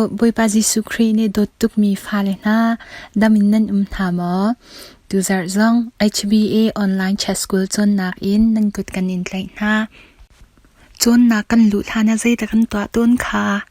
Bawipa Jesuh Khrih nih dawt tukmi fale hna, dam in nan um hna maw? Tuzarh zong HBA Online Chat School cawnnak in nan kut kan in tlaih hna. Cawnnak kan luh hlan ah zeidah kan tuah tawn kha?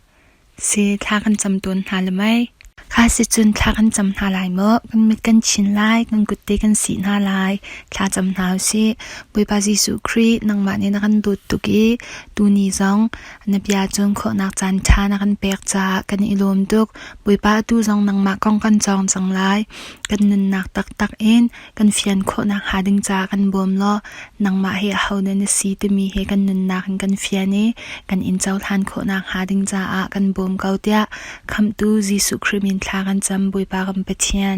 Si, thla kan cam tawn hna le mei. Kha si cun thla kan cam hna lai maw? Kan mit kan chin lai, kan kutte kan sih hna lai. Thla cam hna usih. Bawipa Jesuh Khrih, nangmah nih na kan dawt tuk i tuni zong na bia cawn khawhnak caan ṭha na kan pek caah kan i lawm tuk. Bawipa, atu zong nangmah kong kan cawng cang lai. Kan nunnak taktak in kan fian khawhnak hnga ding caah kan bawm law nangmah hi ahodah na si timi hi kan nunnak in kan fian i kan in cohlan khawhnak hnga ding caah kan bawm ko tiah Khamhtu Jesuh Khrih min thla kan cam Bawipa kan Pathian.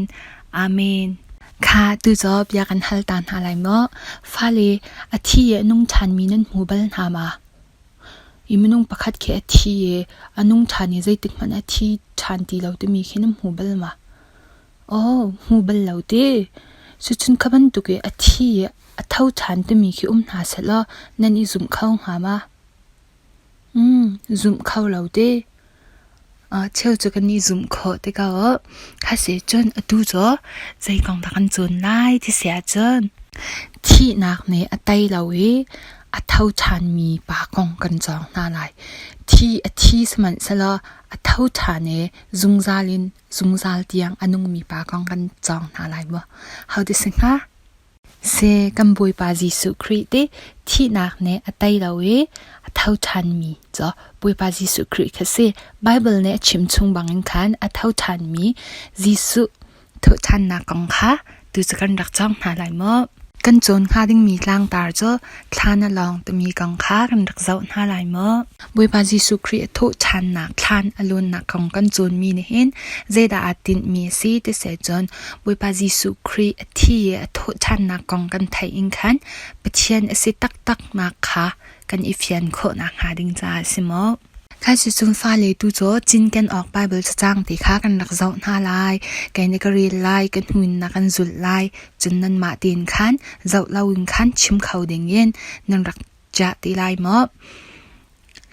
Amen. Kha tu caw bia kan hal ta hna lai maw? Fale a thi i a nung ṭhanmi nan hmu bal hna ma? I minung pakhat khi a thi i a nung ṭhan i zeitik hmanh a thi ṭhan ti lo timi khi nan hmu bal ma? Aw, hmu bal lo te. Cucun kha bantuk i a thi i a tho ṭhan timi khi um hna sehlaw nan i zumh kho hnga ma? Zumh kho lo te. Cheu cu kan i zumh khawh te ko. Kha si cun atu cu zei kong dah kan cawn lai ti si ahcun thihnak nih a tei lo i a tho ṭhanmi pa kong kan cawng hna lai. Thi a thi sihmanhsehlaw a tho ṭhan i zungzal in zungzal tiang a nungmi pa kong kan cawng hna lai maw? Ho ti si hnga? Si, kan Bawipa Jesuh Khrih ti thihnak nih a tei lo i a tho ṭhanmi cu Bawipa Jesuh Khrih kha si. Baibal nih a chim chung bangin khan a tho ṭhanmi Jesuh thawhṭhannak kong kha tu cu kan rak cawng hna lai maw? Kan cawn hnga dingmi tlangtar cu thlan a lawng timi kong kha kan rak zoh hna lai maw? Bawipa Jesuh Khrih a thawhṭhannak thlan a lawnnak kong kan cawnmi nih hin zeidah aa tinhmi a si ti seh cun Bawipa Jesuh Khrih a thi i a thawhṭhannak kong kan theih in khan Pathian a si taktaknak kha kan i fian khawh nakhnga ding caah a si maw? Kha cucun fale tu cu cinken awk Baibal cacang ti kha kan rak zoh hna lai. Kei nih ka rel lai, ka hnu in na kan zulh lai. Cun nanmah tein khan zoh loin khan chim kho dingin nan rak chiah ti lai maw?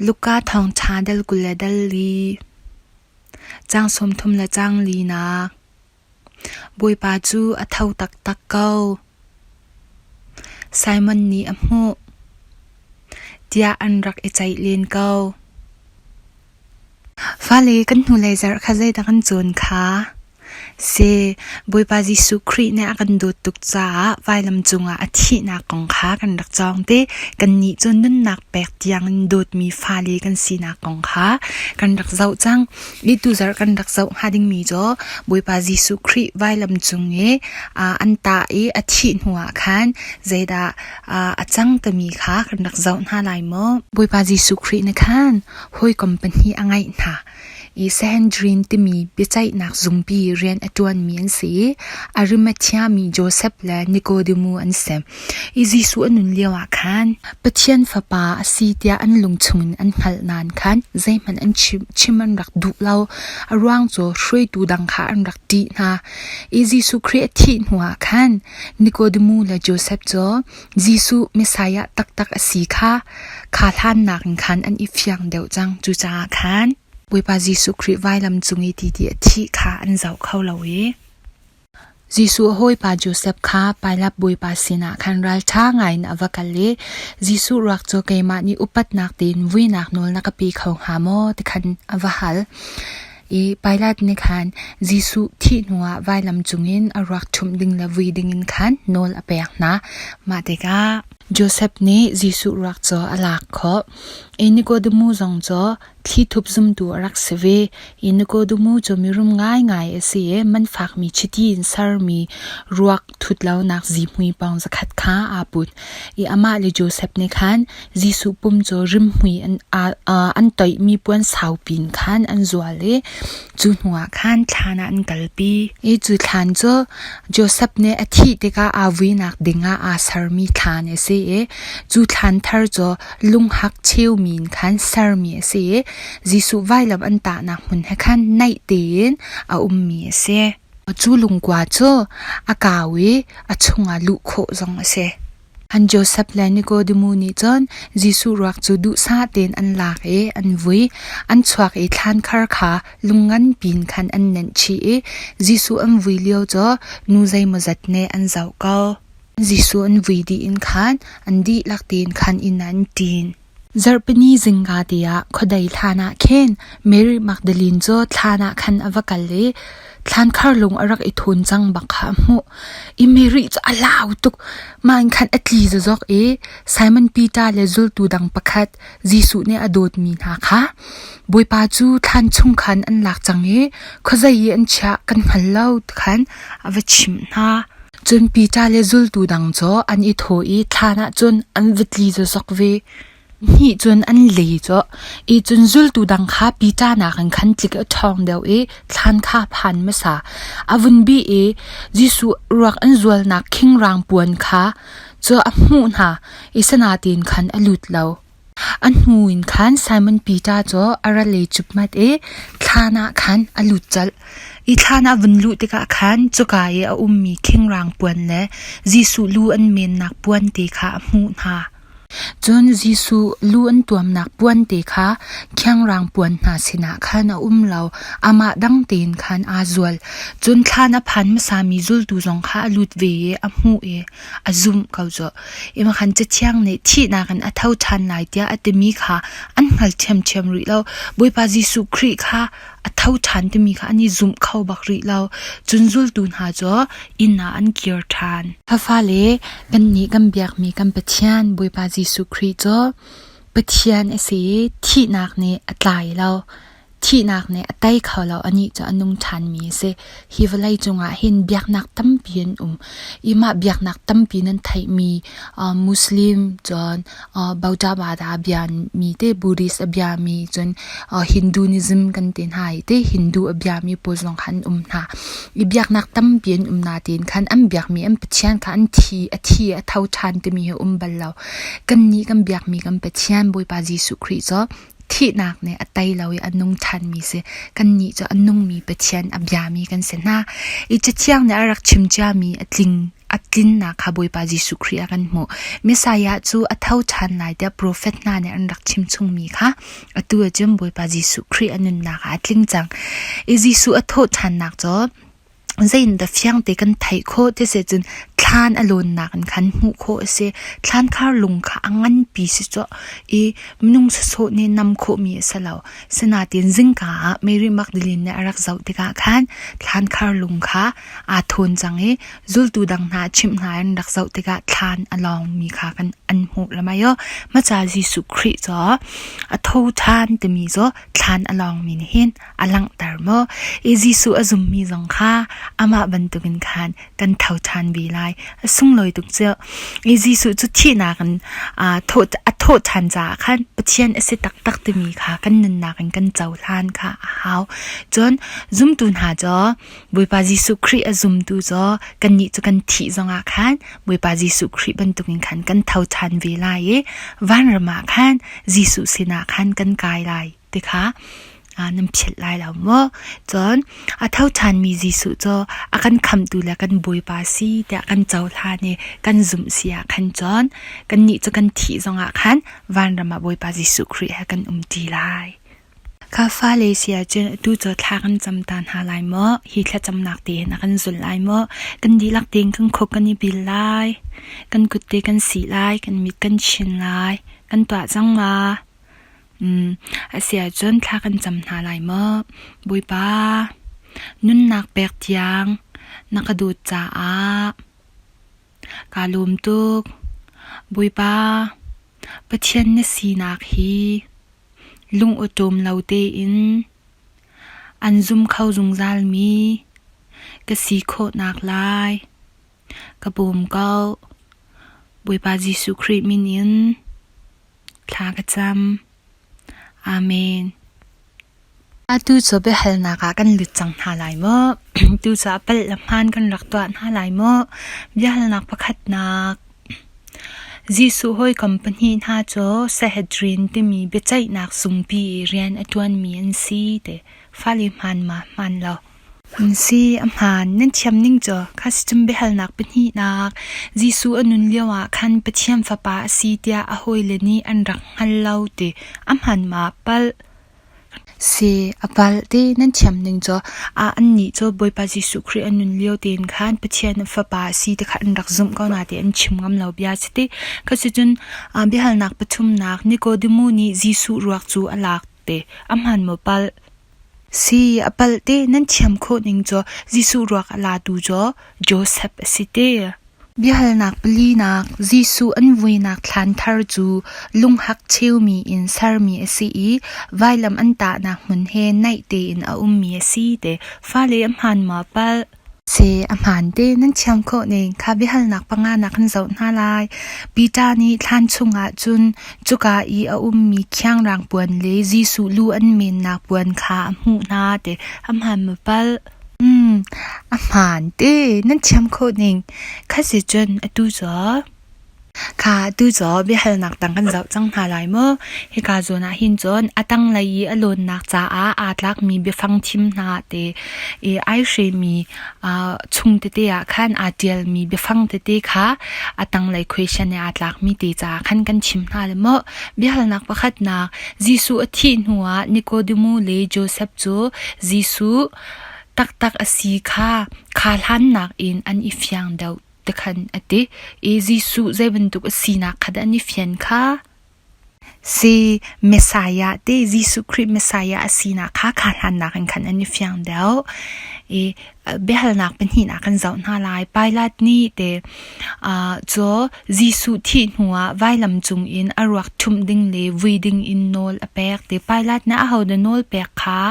Luka thawngṭha dal 20 le dal li, caang 30 le caang linak. Bawipa cu a tho taktak ko. Simon nih a hmuh. Tiah an rak i ceih len ko. Fale kan hnulei zarh kha zeidah kan cawn kha? Si, Bawipa Jesuh Khrih nih a kan dawt tuk caah vailam cungah a thihnak kong kha kan rak cawng te. Kannih cu nunnak pek tiangin dawtmi fale kan sinak kong kha kan rak zoh cang. I tuzarh kan rak zoh hnga dingmi cu Bawipa Jesuh Khrih vailam cung i an tah i a thih hnuah khan zeidah a cang timi kha kan rak zoh hna lai maw? Bawipa Jesuh Khrih nih khan hawikom pahnih a ngeih hna. I Sanhedrin timi biaceihnak zungpi rian a ṭuanmi an si i Arimathea mi Josef le Nikodemu an si. I Jesuh a nun lioah khan Pathian Fapa a si tiah an lung chungin an hngalh nain khan zeihmanh an chim an rak duh lo. A ruang cu hruaitu dang kha an rak ṭih hna. I Jesuh Khrih a thih hnuah khan Nikodemu le Josef cu Jesuh Messiah taktak a si kha kha hlannak in khan an i fiang deuh cang. Cucaah khan Bawipa Jesuh Khrih vailam cung i ti a thih kha an zoh kho lo i Jesuh a hawipa Josef kha Pilat bawipa sinah khan ralṭha ngaiin a va kal i Jesuh ruak cu keimah nih upatnak tein vuinak nawl na ka pe kho hnga maw ti khan a va hal. I Pilat nih khan Jesuh thih hnuah vailam cungin a ruak ṭhumh ding le vui dingin khan nawl a pek hna. Mah tikah Josef nih Jesuh ruak cu a lak khawh. I Nikodemu zong cu thlithup zumtu a rak si ve. I Nikodemu cu mirum ngaingai a si i man fakmi chiti in sermi ruak thut lonak zihmui pawng zakhat kha aa put. I amah le Josef nih khan Jesuh pum cu rimhmui an toihmi puan saupi in khan an zual i cu hnuah khan thlan ah an kalpi. I cu thlan cu Josef nih a thih tikah aa vuinak dingah aa sermi thlan a si i cu thlan thar cu lunghak cheumi in khan sermi a si i Jesuh vailam an tahnak hmun he khan naih tein a ummi a si. Cu lungkua cu a kau i a chungah luh khawh zong a si. An Josef le Nikodemu nih cun Jesuh ruak cu duhsah tein an lak i an vui. An chuak i thlankhar kha lung nganpi in khan an nenh chih i Jesuh an vui lio cu nu zeimawzat nih an zoh ko. Jesuh an vui dih in khan an dihlak tein khan inn ah an ṭin. Zarhpini zingka te ah khuadei thlan ah khin Mary Magdalene cu thlan ah khan a va kal i thlankhar lung a rak i thun cang bak kha a hmuh. I Mary cu a lau tuk. Mah in khan a tli zawzawk i Simon Peter le zultu dang pakhat Jesuh nih a dawtmi hna kha Bawipa cu thlan chung khan an lak cang i khuazei i an chiah kan hngal lo ti khan a va chimh hna. Cun Peter le zultu dang cu an i thawh i thlan ah cun an va tli zawzawk ve. Hnih cun an le cu i cun zultu dang kha Peter nakin khan tlik a ṭhawng deuh i thlan kha a phan hmasa. A vun bih i Jesuh ruak an zualnak khingrang puan kha cu a hmuh hna i sanatin khan a lut lo. A hnu in khan Simon Peter cu a ra le cupmat i thlan ah khan a lut colh. I thlan a vun luh tikah khan cuka i a ummi khingrang puan le Jesuh lu an mennak puan te kha a hmuh hna. Cun Jesuh lu an tuamnak puan te kha khiangrang puan hna sinah khan a um lo, amah dang tein khan aa zual. Cun thlan a phan hmasami zultu zong kha a lut ve i a hmuh i a zumh ko cu. Imakhan Cathiang nih thihnak in a tho ṭhan lai tiah a timi kha an hngal ṭhiamṭhiam rih lo. Bawipa Jesuh Khrih kha a tho ṭhan timi kha an i zumh kho bak rih lo. Cun zultu hna cu inn ah an kir ṭhan. Fale kannih kan biakmi kan Pathian Bawipa Jesuh Khrih cu Pathian a si i thihnak nih a tlai lo. Thihnak nih a tei kho lo. Anih cu a nung ṭhanmi a si. Hi vawlei cungah hin biaknak tampi an um i mah biaknak tampi nan theihmi Muslim cun Bautabada a biami te Buddhist a biami cun Hinduism kan ti hna i te Hindu a biami pawl zong kha an um hna. I biaknak tampi an um natein khan an biakmi an Pathian kha an thi a thi a tho ṭhan timi hi a um bal lo. Kannih kan biakmi kan Pathian Bawipa Jesuh Khrih cu thihnak nih a tei lo i a nung ṭhanmi si. Kannih cu a nungmi Pathian a biami kan si hna. I Cathiang nih a rak chim ciami a tling a tlinnak kha Bawipa Jesuh Khrih ah kan hmuh. Messiah cu a tho ṭhan lai tiah profet hna nih an rak chim chungmi kha atu ahcun Bawipa Jesuh Khrih a nunnak ah a tling cang. I Jesuh a thawh ṭhannak cu Zeitindah fiangte kan theih khawh ti si cun thlan a lawnnak in khan hmuh khawh a si. Thlankhar lung kha a nganpi si cawh i minung sawsawh nih nam khawhmi a si lo. Sinain zingka ah Mary Magdalene nih a rak zoh tikah khan thlankhar lung kha aa thawn cang i zultu dang hna a chimh hna i an rak zoh tikah thlan a lawngmi kha kan an hmuh lamai aw. Maca Jesuh Khrih cu a tho ṭhan timi cu thlan a lawngmi nih hin a langhter maw? I Jesuh a zummi zong kha amah bantukin khan kan tho ṭhan ve lai. A sunglawi tuk cu. I Jesuh cu thihnak in a thawh ṭhan caah khan Pathian a si taktak timi kha kan nunnak in kan cohlan kha a hau. Cun zumtu hna cu Bawipa Jesuh Khrih a zumtu cu kannih cu kan thih zongah khan Bawipa Jesuh Khrih bantukin khan kan tho ṭhan ve lai i vanram ah khan Jesuh sinah khan kan kai lai. ti kha nan philh lai lo maw? Cun a tho ṭhanmi Jesuh cu a kan khamhtu le kan Bawipa si tiah kan cohlan i kan zumh si ah khan cun kannih cu kan thih zongah khan vanram ah Bawipa Jesuh Khrih he kan um ṭi lai. Kha fale si ahcun atu cu thla kan cam ta hna lai maw? Hi thlacamnak te hin a kan zul lai maw? Kan dihlak tein kan khuk kan i bil lai, kan kut te kan sih lai, kan mit kan chin lai, kan tuah cang ma? A si ahcun thla kan cam hna lai maw? Bawipa, nunnak pek tiang na ka dawt caah kaa lawm tuk. Bawipa, Pathian na sinak hi lung awṭawm lo tein an zum kho zungzalmi ka si khawhnak lai ka bawm ko. Bawipa Jesuh Khrih min in Thla ka cam. Amen. Atu cu biahalnak ah kan lut cang hna lai maw? Tu cu a palh le hmaan kan rak tuah hna lai maw? Biahalnak pakhatnak. Jesuh hawikom pahnih hna cu Sanhedrin timi biaceihnak zungpi i rian a ṭuanmi an si ti. Fale hmaan ma hmaan lo? Si, a hmaan. Nan thiam ning cu kha sicun biahalnak pahnihnak Jesuh a nun lioah khan Pathian Fapa a si tiah a hawile nih an rak hngal lo ti a hmaan ma palh? Si, a palh ti nan thiam ning cu annih cu Bawipa Jesuh Khrih a nun lio tein khan Pathian Fapa a si ti kha an rak zumh ko na ti an chim ngam lo bia si ti. Kha sicun biahalnak pathumnak Nikodemu nih Jesuh ruak cu a lak ti a hmaan maw palh? Si, a palh te nan thiam khawh ning cu Jesuh ruak a latu cu Josef a si te. Biahalnak palinak Jesuh an vuinak thlan thar cu lunghak cheumi in sermi a si i vailam an tahnak hmun he naih tein a ummi a si te. Fale a hmaan maw palh? Si, a hmaan te nan thiam khawh ning kha biahalnak panga na kan zoh hna lai. Peter nih thlan chungah cun cuka i a ummi khiangrang puan le Jesuh lu an mennak puan kha a hmuh hna ti a hmaan maw palh? Um, a hmaan te nan thiam khawh ning. Kha si cun atu cu Kha atu cu biahalnak dang kan zoh cang hna lai mu. Hika zawn ah hin cun a tanglei i a lawnnak caah aa tlakmi biafang thim hna te i ai hremi chung tete ah khan aa ṭialmi biafang tete kha a tanglei question i aa tlakmi te caah khan kan chim hna le mu. Biahalnak pakhatnak Jesuh a thih hnuah Nikodemu le Josef cu Jesuh taktak a si kha kha hlannak in an i fiang deuh tikhan a ti i Jesuh zei bantuk a sinak kha dah an i fian kha? Si Messiah te Jesuh Khrih Messiah a sinak kha kha hlannak in khan an i fiang deuh. I biahalnak pahnihnak kan zoh hna lai. Pilate nih te cu Jesuh thih hnuah vailam cung in a ruak ṭhumh ding le vui ding in nawl a pek te. Pilate nih ahodah nawl pek kha?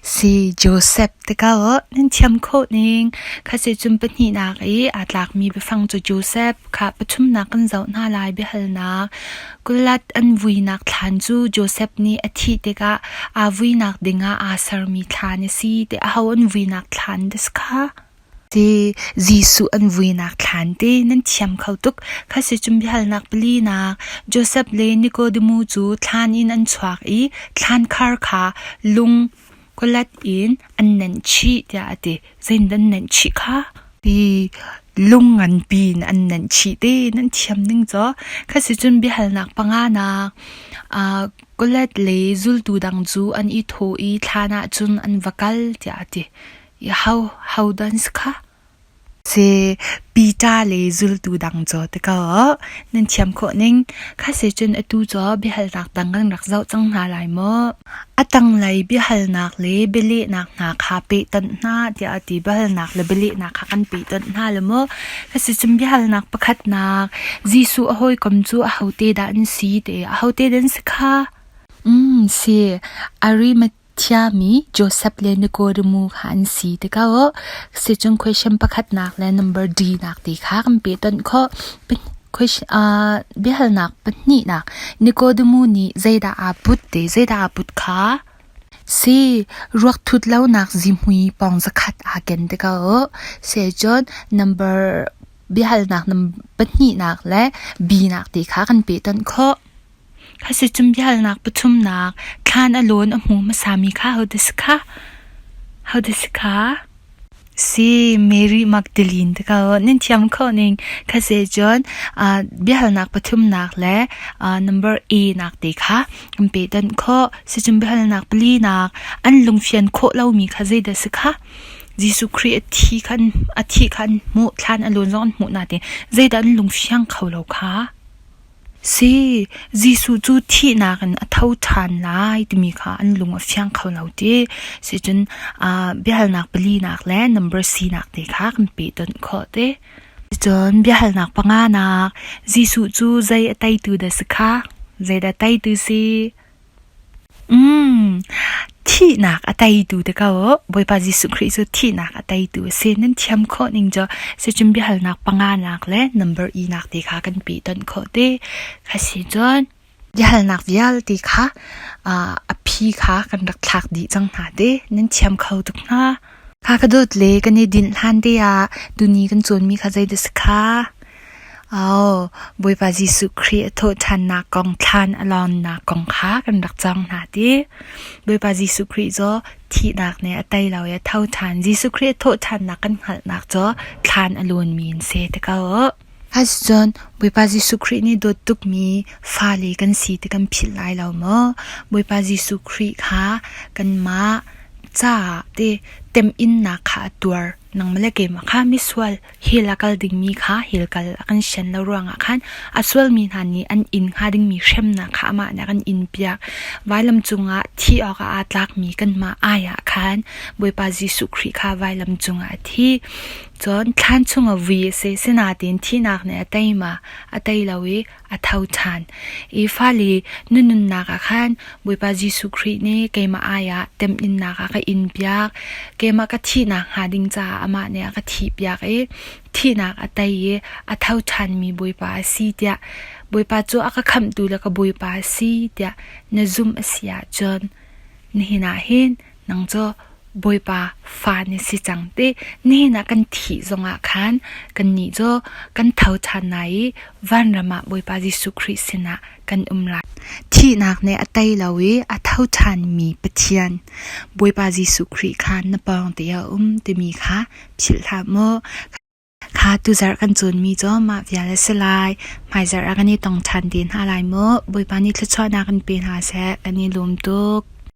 Si Josef te ko nan thiam khawh ning. Khasi cun pahnihnak i aa tlakmi biafang cu Josef kha pathumnak kan zoh hna lai biahalnak. Kulat an vuinak thlan cu Josef nih a thih tikah aa vuinak dingah aa sermi thlan a si ti aho an vuinak thlan dah si kha? Ti Jesuh an vuinak thlan te nan thiam kho tuk. Khasi cun biahalnak palinak Josef le Nikodemu cu thlan in an chuak i thlan khar kha lung kualat in an nenh chih tiah a ti. Zeitindah an nenh chih kha? Ti lung nganpi in an nenh chih te nan thiam ning cu. Khasi cun biahalnak panganak kualat le zultu dang cu an i thawh i thlan ah cun an va kal tiah a ti. Ho ho dan si kha? Si Peter le zultu dang cu ti ko nan thiam khawh ning. Kha si cun atu cu biahalnak dang kan rak zoh cang hna lai mu. A tanglei biahalnak le bialehnak hna kha pehtonh hna tiah a ti. Biahalnak le bialehnak kha kan pehtonh hna le mu. Kha si cun biahalnak pakhatnak Jesuh a hawikom cu ahote dah an si ti ahote dah an si kha? Mm, si. Arimathea Thiami Josef le Nikodemu kha an si tikah sicun question pakhatnak le number D nak ti kha kan pehtonh khawh. Biahalnak pahnihnak Nikodemu nih zeidah aa put ti zeidah aa put kha si ruak thut lonak zihmui pawng zakhat aa ken tikah sicun number biahalnak pahnihnak le B nak ti kha kan pehtonh khawh. Khasicun biahalnak pathumnak thlan a lawn a hmu hmasami kha hodah si kha? Hodah si kha? Si Mary Magdalene te ko nan thiam kho ning khase cun biahalnak pathumnak le number A nak te kha kan pehtonh khawh. Sicun biahalnak palinak an lungfian khawh lomi kha zeidah si kha? Jesuh Khrih a thi khan a thi kha an hmuh thlan a lawn zong an hmuh nain zeidah an lungfiang kho lo kha? Si, Jesuh cu thihnak in a tho ṭhan lai timi kha an lung a fiang kho lo ti. Sicun biahalnak palinak le number sinak te kha kan pehtonh khawh te. Cun biahalnak panganak Jesuh cu zei a teitu dah si kha? Zeidah teitu si? Mm, thihnak a teitu te ko. Bawipa Jesuh Khrih cu thihnak a teitu a si. Nan thiam khawh ning cu sicun biahalnak panganak le number i nak te kha kan pehtonh khawh te. Kha si cun biahalnak vialte kha a phi kha kan rak thlak dih cang hna te. Nan thiam kho tuk hna. Kha ka dawt le kan i dinh hlan te ah tuni kan cawnmi kha zei dah si kha? Aw, Bawipa Jesuh Khrih a thawhṭhannak kong thlan a lawnnak kong kha kan rak cawng hna ti. Bawipa Jesuh Khrih cu thihnak nih a tei lo i a tho ṭhan. Jesuh Khrih a thawhṭhannak kan hngalhnak cu thlan a lawnmi in si ti ko. Asicun Bawipa Jesuh Khrih nih dawt tukmi fale kan si ti kan philh lai lo maw? Bawipa Jesuh Khrih kha kanmah caah ti temhinnak kha a tuar. Nangmah le keimah kha misual hell a kal dingmi kha hell kal a kan sian lo ruangah khan a sualmi hna nih an in hnga dingmi hremnak kha amah nih a kan inpiak. Vailam cungah thi awkah aa tlakmi kanmah ai ah khan Bawipa Jesuh Khrih kha vailam cungah a thi. Cun thlan chungah vui a si. Sinain thihnak nih a tei ma? A tei lo i a tho ṭhan. I fale na nunnak ah khan Bawipa Jesuh Khrih nih keimah ai ah temhinnak a ka inpiak. Keimah ka thihnak hnga ding caah amah nih a ka thihpiak i thihnak a tei i a tho ṭhanmi Bawipa a si tiah Bawipa cu a ka khamhtu le ka Bawipa a si tiah na zumh a si ahcun nihin ah hin nang cu Bawipa fa na si cang ti nihin ah kan thih zongah khan kannih cu kan tho ṭhan lai i vanram ah Bawipa Jesuh Khrih sinah kan um lai. Thihnak nih a tei lo i a tho ṭhanmi Pathian Bawipa Jesuh Khrih kha na pawng te a um timi kha philh hlah mu. Kha tuzarh kan cawnmi cu mah vial a si lai. Hmaizarh ah kan i tong ṭhan te hna lai mu. Bawipa nih thluachuahnak in pe hna seh. Kan i lawm tuk.